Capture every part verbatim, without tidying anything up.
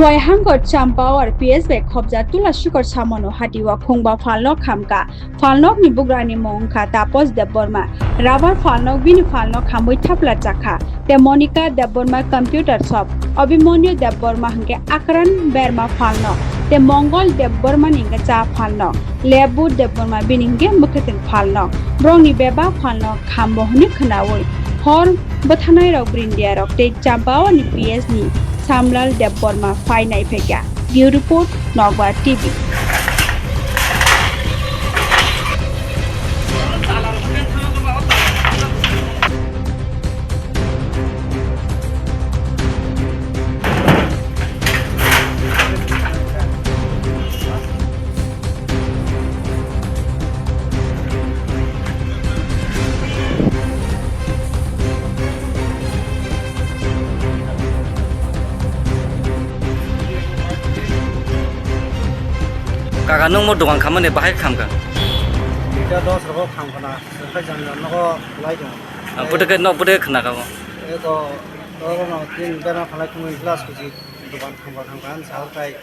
Waihangkot Champawar P S bai khobjak Tula Shikhar Samono hati o khungba phalnok khamkha. Phalnokni bugrani mung wngkha Tapos Debbarma. Rubber phalnok bini phalnok khamwi thapla chakha. Tei Monica Debbarma computer shop, Abhimanyu Debbarma hwnkhe akran berma phalnok, tei Mongol Debbarma ni hwnkhe cha phalnok, Lebu Debbarma bini hwnkhe mwkhwtwng phalnok. Borokni bebak phalnok khambo hwnwi khwnaui hor bwthanai rok brindia rok tei Champawani P S ni Samlal Debbarma phai nai phaikha. Bureau Report, Nokbar T V. Kaka, nwng mo dogan khamani bahai khamkha? Duita dos rogo khamkha na, onkha jani jani nogo lai tongo. Ah, bwtwkhe nok bwtwkhe khwnakha bo. Eko, oro no tin bera khalai khumui glass kuchi dogan khamkha khamkha, ang sahor kai.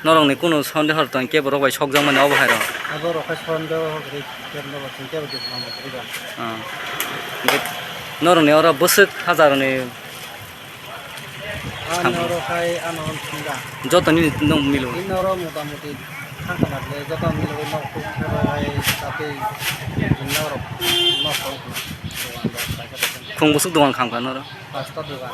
Norokni kunu sonde hor tong kebo rok bai sokjakmani obo hai rok? Abo rok hai sonde hor kwrwi, kebo rok chwng kebo dukno kwrwi ba. Ah. Norokni oro bwswk hajarni. Ani oro khai ano thangda. Joto nini nwng milo. Ini oro mota moti thangkha na le joto milo nok tuk khe bai bai tapi norok nok tong khna. Khung bwswk dogan khamkha noro? Pasta dogan.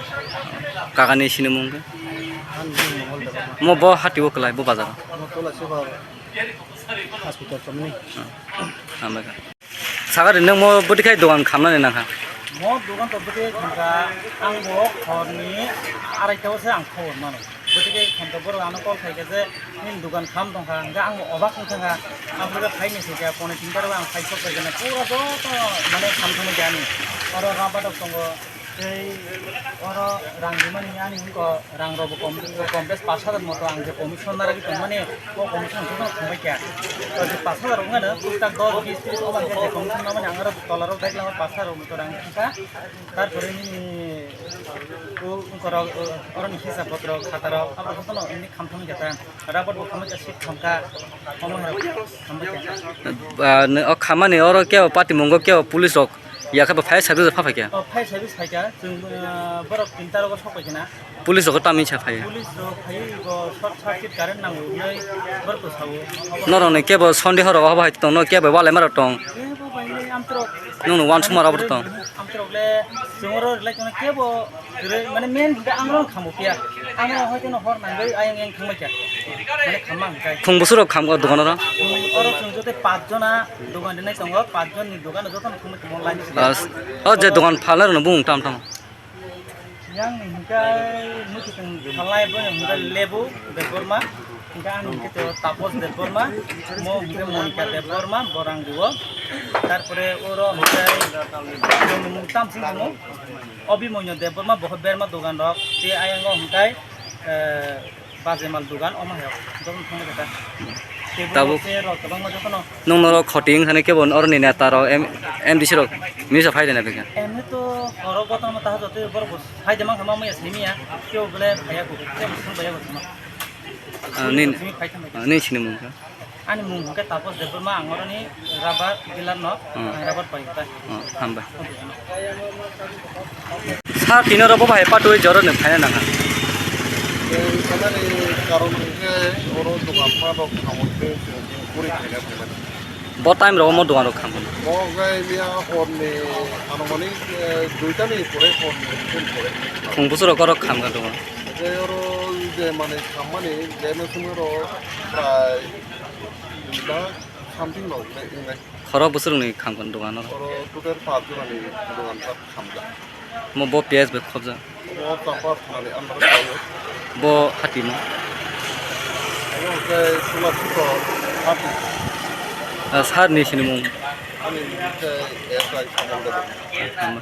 Kakani sinimung khe? Ani mung Mongol Debbarma. Mo bo hati o kwlai bo bazar o? Mo Tula Shikhar hospital chomni. Hambai kha. Sakari nwng mo bwtwi khai dogan khamnani nangkha? Mo dogan to bwtwi khamkha, ang bo horni araita o se ang khobor mano. Bwtwi khai khamkha borok ano call khaikha je nini dogan kham tongkha, hwnkhe ang bo obak wngkha, ang bo phai ni sika pone tinta ro ang phai sok paikha pura joto mane kham thangwi kha ani. Oro rubber rok tongo. Tei oro rang rimani ani wngkha rang rokbo kom, kom bes pash hajar moto ang je commission narwgwi tongmani, o commission jotono thangbai kha. O je pash hajar wngmano, twk tak dos, bis, tris o bangkhe je commission namani ang oro tola rok bag lama pash hajar moto rang thangkha. Tarpore nini o wngkha rok, o, oroni hisab potro, khata rok, abo jotono nini kham thangwi kha ta. Rubber bo khambai kha, seat khamkha, omo hai rok khambai kha. Ah, o khamani oro kebo patimungo kebo police rok yakhe bo fire service rok pha phaikha? O, fire service phaikha, chwng, ah, borok tinta rogo sok paikha na. Police rok tamni sa phaiya? Police rok phaiwi bo short circuit current nango hwnwi borok to sao. Norokni kebo sondeho rok obo hai tongno kebo walai marok tong? Kebo bai le amtwrok. Nwngno uansukma rok tong? Amtwrok le chwng oro rwlai tongno kebo kwrwi, mane main hwnkhe ang rok khambo phiya. Ang rok hoito no hor nangwi ayang yang thangbai kha. Mane khamma hwnkhe. Khung bwswk rok khamkha dogan oro? Oro chwng joto pach jona dogan rinai tongo, pach jonni dogan jotono thangbai tongo line. Bas. O je dogan phalnai rokno bumung tam tam? Yang ni hwnkhe mwkhwtwng phalnai bono hwnkhe Lebu Debbarma, hwnkhe ani hwnkhe to Tapos Debbarma, mo hwnkhe Monika Debbarma, bo rang rio. Tarpore oro hwnkhe chwng mung tam sing tongo. Obi Moino Debbarma, bo berma dogan rok, tei ayang o hwnkhe, eh, Bajemal dogan, omo hai rok jotono thangwi kha ta. Tei tabuk borok se rok kwbangma jotono. Nwng norok khoti wngkha khe bo oroni neta rok, M-, M D C rok misa phai rwna phaikha. Emni to oro kotorma taha jotoi borok bo phai de mankha, ma maya simi ya, kebo bole phaiya ko, kebo swng baiya ko tongma. Ah, nini, simi phai thangbai. Ah, nini sinimung kha? Ani mung hwnkhe Tapos Debbarma, ang oroni rubber dealer no, hmm, ang rubber pai ta. Hmm, hambai. Sir, tini oro bo bahai patwi jora ni phaina nangha. Tei phainani karon hwnkhe oro dogan rok khamwi khe chwng kuri khaina phaimani. Bo time rogo mo dogan rok khamkha? Bo hwnkhe miya horni anumanik, eh, duita ni pore, horni tin pore. Khung bwswk rok oro khamkha dogan? Hwnkhe oro je manwi khammani je no simi oro prai duita something rok wngnai. Khorok bwswk rokni khamkha dogan oro? Oro total pach jona ni dogan khamjak. Mo bo piyaj bai khobjak. Bo Chakma thani under o. Bo hati mo? Omo khe Tula Shikhar hati. Ah, sir ni sinimung? Ani mung khe S I Samol Debbarma. Tama.